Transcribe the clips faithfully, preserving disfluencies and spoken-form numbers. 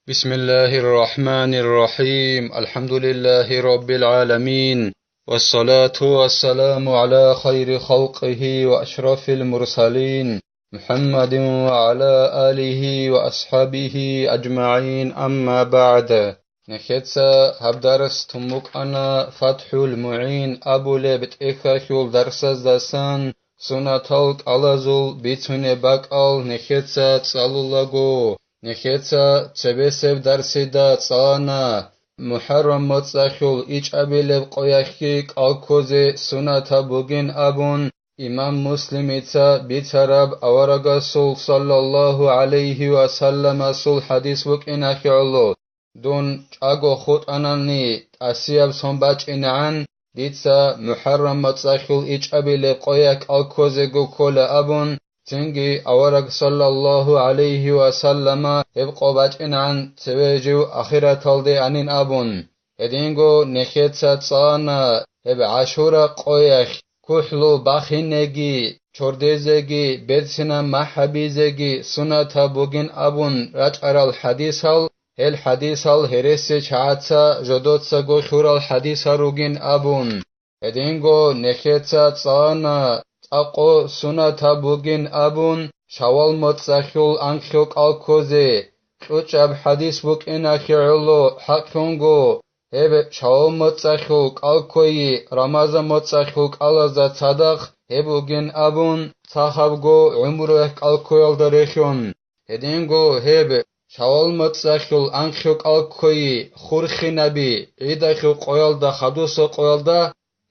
بسم الله الرحمن الرحيم. الحمد لله رب العالمين. والصلاة والسلام على خير خلقه وأشرف المرسلين محمد وعلى آله وأصحابه أجمعين. أما بعد. Нехеца гьаб дарс тун букӀана ФатхӀул МугӀин абулеб тӀехьалъул дарсаздасан, сунатал кӀалазул бицунеб бакӀал нехеца цӀалулаго. Нехеца цебесеб дарсида цӀалана МухӀаррам моцӀалъул ичӀабилеб къоялъги кӀал ккозе сунатаб бугин абун, имам Муслимица бицараб аварагасул саллаллагьу гӀалайгьи ва салламасул хӀадис букӀиналъе гӀоло. Дун чӀаго хутӀанани, тӀасияб сон бачӀинегӀан, дица МухӀаррам моцӀалъул ичӀабилеб къоялъ кӀал ккозего ккола абун, цинги авараг саллаллагьу гӀалайгьи ва саллама гьеб къо бачӀинегӀан цеве жив ахираталде анин абун. Гьединго нехеца цӀалана гьеб ГӀашура къоялъ, кухӀлу бахинеги, чордезеги, берцинаб махӀ гьабизеги сунатаб бугин абун рачӀарал хӀадисал, гьел хӀадисал гьереси чагӀаца жодоцаго лъурал хӀадисал ругин абун. Гьединго нехеца цӀалана цӀакъо сунатаб бугин абун, Шаввал моцӀалъул анлъго кӀал ккозе, кьучӀаб хӀадис букӀиналъе гӀоло хӀакълъунго, гьеб Шаввал моцӀалъул кӀал ккойи Рамазан моцӀалъул кӀалазда цадахъ гьеб бугин абун, цахабго гӀумруялъ кӀал ккоялда релълъун. Гьединго гьеб Шаввал моцӀалъул анлъго кӀал ккойи хурхинаби гӀидалъул къоялда, хадусеб къоялда,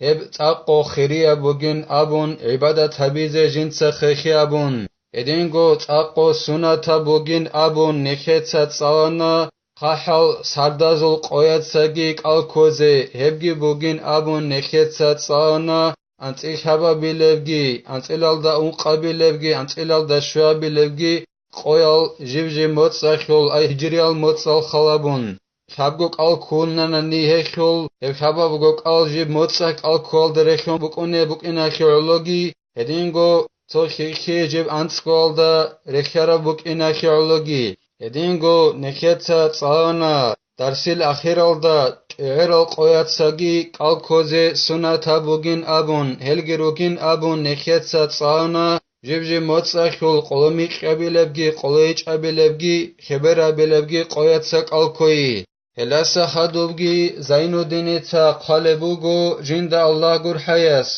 гьеб цӀакъго хирияб бугин абун гӀибадат гьабизе жинца хехи абун, гьединго цӀакъго сунатаб бугин абун нехеца цӀалана хъахӀал сардазул къояцаги кӀал ккозе, гьебги бугин абун нехеца цӀалана анцӀила лъабабилебги, анцӀилалда ункъабилебги, анцӀилалда щуабилебги къоял жиб-жиб моцӀалъул, ай гьижриял моцӀал халабун. Лъабго кӀал ккунанани гьелъул, гьеб лъабабго кӀал жиб моцӀалъ кӀал ккоялда релълъун букӀунеб букӀиналъе гӀологи, гьединго цо хихьи жиб анцӀгоялда релълъараб букӀиналъе гӀологи, гьединго нехеца цӀалана дарсил ахиралда чӀегӀерал къояцаги кӀал ккозе сунатаб бугин абун, гьелги ругин абун нехеца цӀалана жиб-жиб моцӀалъул къоло микьабилебги, къоло ичӀабилебги, хеберабилебги къояца кӀал ккойи. Гьеласа хадубги Зайнуддиница хъвалеб буго жинда Аллагь гурхӀаяс: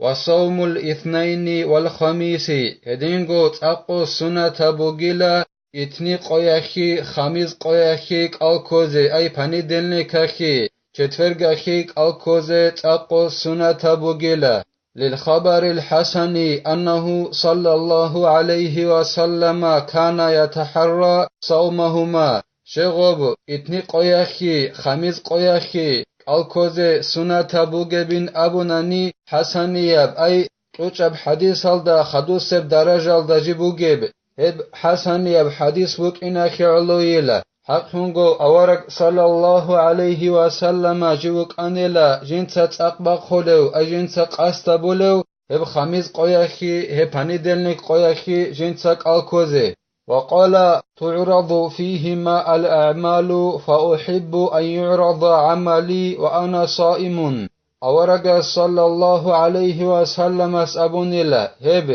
«Ва савмул итнайни вал хамиси», гьединго цӀакъго сунатаб бугила итни къояхъи, хамиз къояхъи кӀал ккозе, ай понедельникахъи, четвергахъи кӀал ккозе цӀакъго сунатаб бугила. Лил хабарил хӀасани аннагьу саллаллагьу гӀалайгьи ва саллама кана ятахӀарра савмагьума. Щегъоб итни къояхъи, хамиз къояхъи кӀал ккозе сунатаб бугебин абунани хӀасанияб, ай, кьучӀаб хӀадисалда хадусеб даражалда жиб бугеб, гьеб хӀасанияб хӀадис букӀиналъе гӀолойила. ХӀакълъунго авараг саллаллагьу гӀалайгьи ва саллама жив вукӀанила жинца цӀакъ бахъулев, ай жинца къасд гьабулев, гьеб хамиз къояхъи, гьеб понедельник къояхъи жинца кӀал ккозе. Ва къала: «ТугӀраду фигьима ал-аъмалу, фа ухӀиббу ан югӀрада гӀамали ва ана саимун». Аварагас саллаллагьу гӀалайгьи ва салламас абунила гьеб: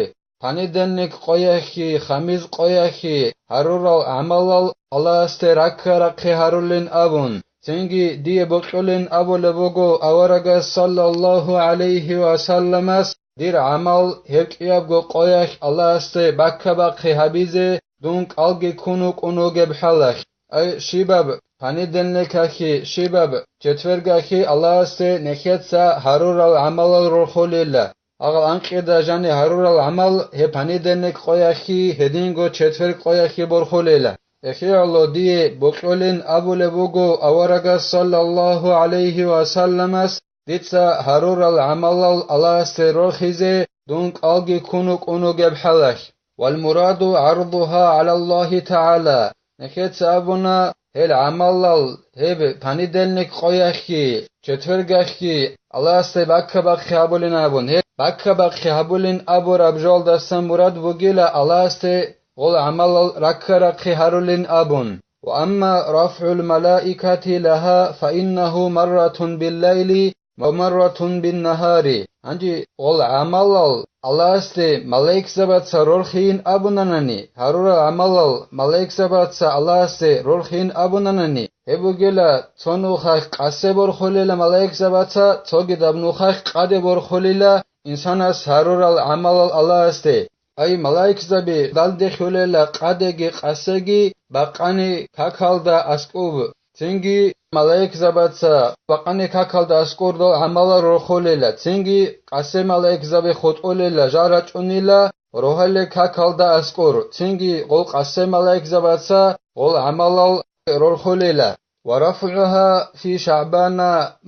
«Понедельник къояхъи, хамиз къояхъи гьарурал гӀамалал Аллагьасде раккарахъе гьарулин», абун, цинги дие бокьулин абулеб буго аварагас саллаллагьу гӀалайгьи ва салламас: «Дир гӀамал гьеб кӀиябго къоялъ Аллагьасде баккабахъи гьабизе дун кӀалги ккун вукӀун вугеб хӀалалъ». Ай, щибаб понедельникалъе, щибаб четвергахъе Аллагьасде нехеца гьарурал гӀамалал рорхулила. Гьагъал анкьида жани гьарурал гӀамал гьеб понедельник къояхъе, гьединго четверг къояхъе борхулила. Эхиялъ дие бокьулин абулеб буго аварагас саллаллагьу гӀалайгьи ва салламас: «Дица гьарурал гӀамалал Аллагьасде рорхизе дун кӀалги ккун вукӀун вугеб хӀалалъ». Вал мураду гӀардугьа гӀала Аллагьи тагӀала. Нехеца абуна, гьел гӀамалал гьеб понедельник къояхъе, четвергахъе Аллагьасде баккабахъи гьабулин абун. Гьеб баккабахъи гьабулин абураб жоялдасан мурад бугила Аллагьасде гъол гӀамалал раккарахъе гьарулин абун. وأما رفع الملائكة لها فإنه مرة بالليل ومرة بالنهار. Гьанже гъол гӀамалал Аллагьасде малаикзабаца рорхийин абунанани, гьарурал гӀамалал малаикзабаца Аллагьасде рорхийин абунанани, гьеб бугела цо нухалъ къасе борхулела малаикзабаца, цогидаб нухалъ къаде борхулела инсанас гьарурал гӀамалал Аллагьасде. Ай, малаикзаби далдехьулела къадеги къасеги бакъани какалда аскӀуб. Цинги малаикзабаца бакъани какалда аскӀурдал гӀамалал рорхулела, цинги къасе малаикзаби хутӀулела, жал рачӀунила рогьалил какалда аскӀур, цинги гъол къасе малаикзабаца гъол гӀамалал рорхулела. ورفعها في شعبان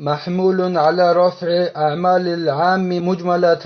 محمول على رفع أعمال العام مجملة.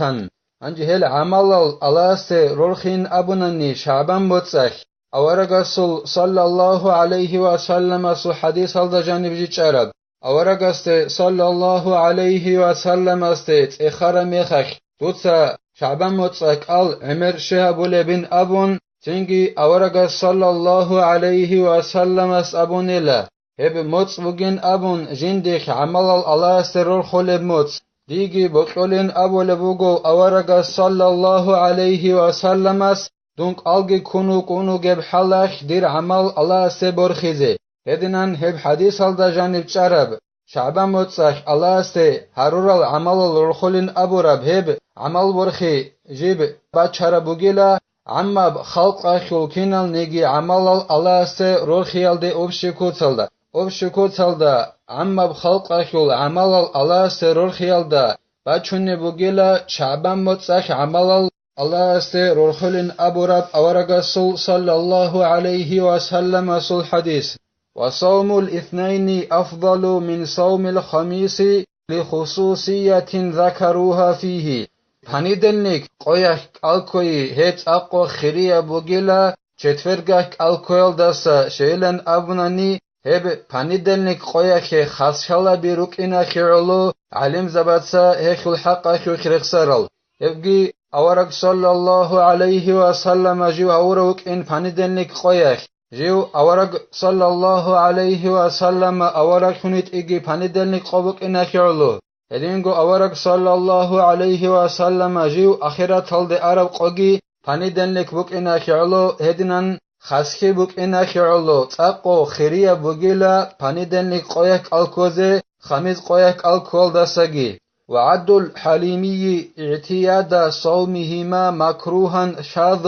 Гьанже гьел гӀамалал Аллагьасде рорхин абунани ШагӀбан моцӀалъ, аварагасул саллаллагьу гӀалайгьи ва салламасул хӀадисалда жаниб жичӀараб, аварагасде саллаллагьу гӀалайгьи ва салламасде цӀехараб мехалъ, дуца ШагӀбан моцӀалъ кӀал гӀемер щвей гьабулебин абун, цинги аварагас саллаллагьу гӀалайгьи ва салламас абунила, гьеб моцӀ бугин абун жиндихъ гӀамалал Аллагьасде рорхулеб моцӀ. Диги бокьулин абулеб буго аварагас саллаллагьу гӀалайгьи ва салламас, дун кӀалги ккун вукӀун вугеб хӀалалъ дир гӀамал Аллагьасде борхизе. Гьединан гьеб хӀадисалда жаниб чӀараб, ШагӀбан моцӀалъ Аллагьасде гьарурал гӀамалал рорхулин абураб гьеб гӀамал борхи жиб бачараб бугила, гӀаммаб халкъалъул киналниги гӀамалал Аллагьасде рорхиялде общий куцалда, общий куцалда гӀаммаб халкъалъул гӀамалал Аллагьасде рорхиялда бачунеб бугила ШагӀбан моцӀалъ гӀамалал Аллагьасде рорхулин абураб аварагасул саллаллагьу гӀалайгьи ва салламасул хӀадис: وصوم الاثنين أفضل من صوم الخميس لخصوصية ذكروها فيه. Понедельник къоялъ кӀалкквей гьеб цӀакъго хирияб бугила четвергахъ кӀалкквеялдаса, щайилан абунани, гьеб понедельник къоялъе хасхалаби рукӀиналъе гӀоло гӀалимзабаца гьелъул хӀакъалъулъ рехсарал. Гьебги авараг саллаллагьу гӀалайгьи ва саллама жив гьавурав вукӀин понедельник къоялъ. Жив авараг саллаллагьу гӀалайгьи ва саллама авараглъун витӀиги понедельник къо букӀиналъе гӀоло. Гьединго авараг саллаллагьу гӀалайгьи ва саллама жив ахираталде араб къоги понедельник букӀиналъе гӀоло, гьединан хасхи букӀиналъе гӀоло, цӀакъго хирияб бугила понедельник къоялъ кӀалкквезе хамис къоялъ кӀалкквеялдасаги. وعد الحليمي اعتياد صومهما مكروها شاذ.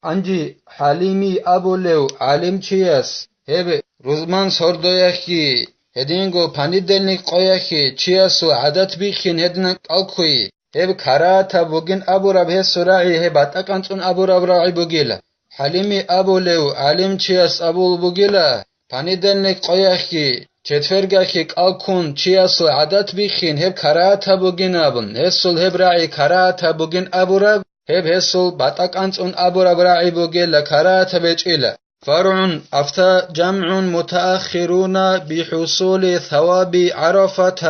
Гьанже ХӀалими абулев гӀалимчияс гьеб рузман сордояхъе, гьединго понедельник къояхъе чиясул гӀадат бихьин гьединан кӀалкквей, гьеб карагьатаб бугин абураб гьесул рагӀи гьеб батӀакӀанцӀун абураб рагӀи бугила. ХӀалими абулев гӀалимчияс абул бугила, понедельник къояхъе, четвергахъе кӀалккун чиясул гӀадат бихьин гьеб карагьатаб бугин абун, гьесул гьеб рагӀи карагьатаб бугин абураб, гьеб гьесул батӀакӀанцӀун абураб рагӀи бугела, карагьатаб гьечӀила. فرع أفتى جمع متأخرون بحصول ثواب عرفة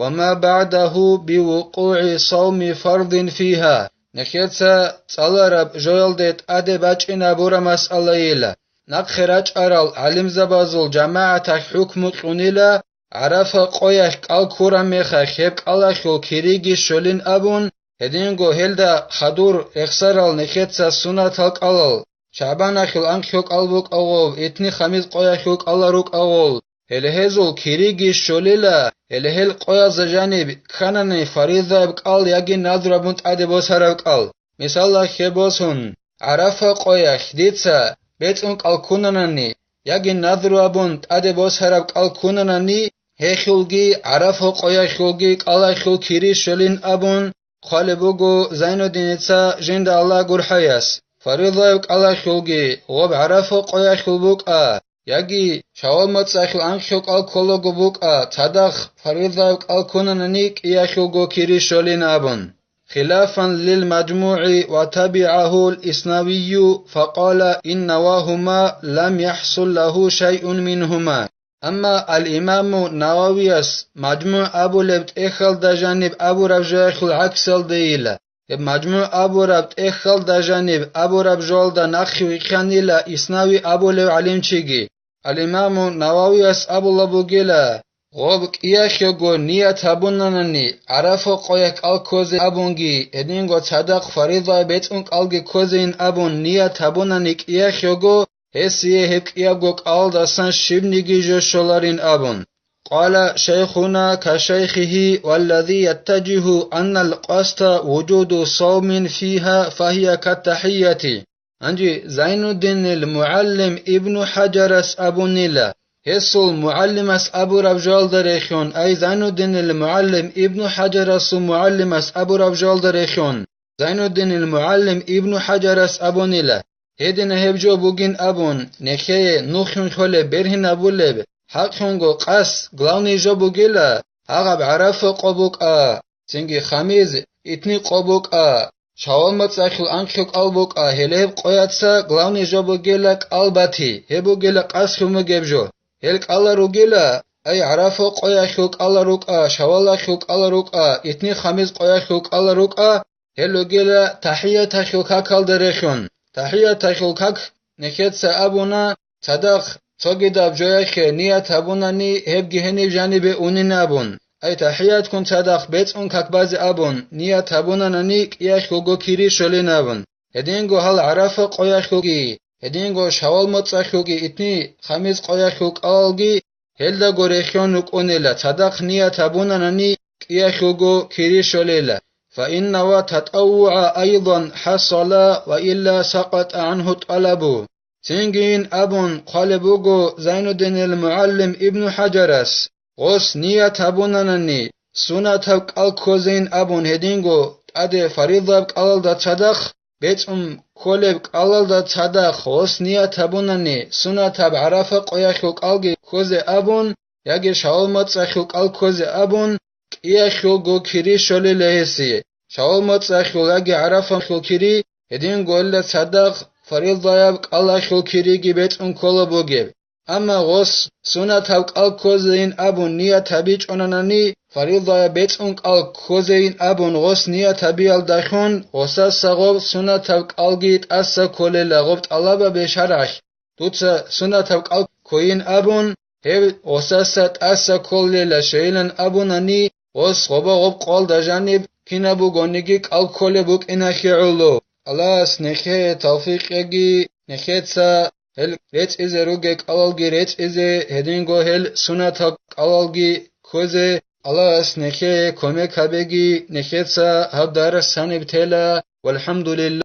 وما بعده بوقوع صوم فرض فيها. Нехеца цӀалараб жоялде тӀаде бачӀинабура масъалайила. Нахъе рачӀарал гӀалимзабазул жамагӀаталъ хӀукму кьунила, ГӀарафа къоялъ кӀал ккураб мехалъ гьеб кӀалалъул кириги щолин абун, гьединго гьелда хадур рехсарал нехеца сунатал кӀалал, ШагӀбаналъул анкьго кӀал букӀа гъоб, итни хамис къоялъул кӀалал рукӀа гъол, гьеле гьезул кириги щолила, гьеле гьел къоязда жаниб кканани фаризаяб кӀал яги назру абун тӀаде босараб кӀал. Мисалалъе босун, ГӀарафа къоялъ дица бецӀун кӀал ккунанани, яги назру абун тӀаде босараб кӀал ккунанани, гьелъулги ГӀарафа къоялъулги кӀалалъул кири щолин абун хъвалеб буго Зайнуддиница жинда Аллагь гурхӀаяс. Фаризаяб кӀалалъулги гъоб ГӀарафа къоялъул букӀа, яги Шаввал моцӀалъул анкьго кӀал кколаго букӀа, цадахъ фаризаяб кӀал ккунанани кӀиялъулго кири щолин абун. خلافا للمجموع وتبعه الإسنوي فقال إن نواهما لم يحصل له شيء منهما. Амма ал-Имаму Нававияс МажмугӀ абулеб тӀехьалда жаниб абураб жоялъул гӀаксалдейила. Гьеб МажмугӀ абураб тӀехьалда жаниб абураб жоялда нахъе вихьанила Иснави абулев гӀалимчиги. Ал-Имаму Нававияс абула бугила, гъоб кӀияхьего ният гьабунанани, ГӀарафа къоялъ кӀал ккозе абунги, гьединго цадахъ фариза бецӀун кӀалги ккозейин абун ният гьабунани кӀияхьего, гьесие гьеб кӀиябго кӀалалдасан щибниги жо щоларин абун. Къала шайхуна ка шайхихи: «Валлази яттажигьу аннал къасда вужуду савмин фигьа фагьия каттахӀияти». Гьанже Зайнуддинил МугӀаллим Ибну ХӀаджарас абунила, гьесул мугӀаллимас абураб жоялда рехьун, ай Зайнуддинил МугӀаллим Ибну ХӀаджарасул мугӀаллимас абураб жоялда рехьун, Зайнуддинил МугӀаллим Ибну ХӀаджарас абунила, гьедина гьеб жо бугин абун, нехее нухюн лъолеб бергьинабулеб, хӀакълъунго къас, главный жо бугила, гьагъаб ГӀарафа къо букӀа, цинги хамиз, итни къо букӀа, Шавал моцӀалъул анкьго кӀал букӀа, гьеле гьеб къояца главный жо бугела кӀал бати, гьеб бугела къасхьун бугеб жо. Гьел кӀалал ругела, ай ГӀарафа къоялъул кӀалал рукӀа, Шавалалъул кӀалал рукӀа, итни хамиз къоялъул кӀалал рукӀа, гьел ругела тахӀияталъул какалда рехьун. ТахӀияталъул как нехеца абуна, цадахъ цогидаб жояхъе ният гьабунани, гьебги гьениб жанибе унин абун. Ай тахӀиятккун цадахъ бецӀун как базе абун, ният гьабунанани, кӀиялъулго кири щолин абун. Гьединго гьал ГӀарафа къоялъулги, гьединго Шавал моцӀалъулги итни хамиз къоялъул кӀалалги, гьелдаго рехьон рукӀунела, цадахъ ният гьабунанани, кӀиялъулго кири щолела. Фаиннава татаввугӀа айдан хӀасала ва илла сакъатӀа гӀангьу тӀалабу. Цинги ин абун хъвалеб буго Зайнуддинил мугӀаллим Ибну ХӀаджарас, гъос ният гьабунанани, сунатаб кӀал ккозейин абун гьединго тӀаде фаридаб кӀалалда цадахъ, бецӀун кколеб кӀалалда цадахъ гъос ният гьабунани, сунатаб ГӀарафа къоялъул кӀалги ккозе абун, яги Шавал моцӀалъул кӀал ккозе абун, кӀиялъулго кири щолила гьесие. Шавал моцӀалъул яги ГӀарафалъул кири, гьединго гьелда цадахъ фаризаяб кӀалалъул кириги бецӀун ккола бугеб. Амма гъос сунатаб кӀал ккозейин абун ният гьабичӀонанани, фаризаяб бецӀун кӀал ккозейин абун гъос ният гьабиялдалъун, гъосаса гъоб сунатаб кӀалги тӀаса кколела гъоб тӀалабабе шаргӀалъ. Дуца сунатаб кӀал ккойин абун, гьеб гъосаса тӀаса кколела щайилан абунани, гъос гъоба гъоб къоялда жаниб кинаб бугониги кӀал кколеб букӀиналъе гӀоло. Аллагьас нехее тавфикъ кьеги, нехеца гьел рецӀизе ругел кӀалалги рецӀизе, гьединго гьел сунатал кӀалалги ккозе. Аллагьас нехее кумек гьабеги, нехеца гьаб дарс гьаниб тела. ВалхӀамдулиллагь.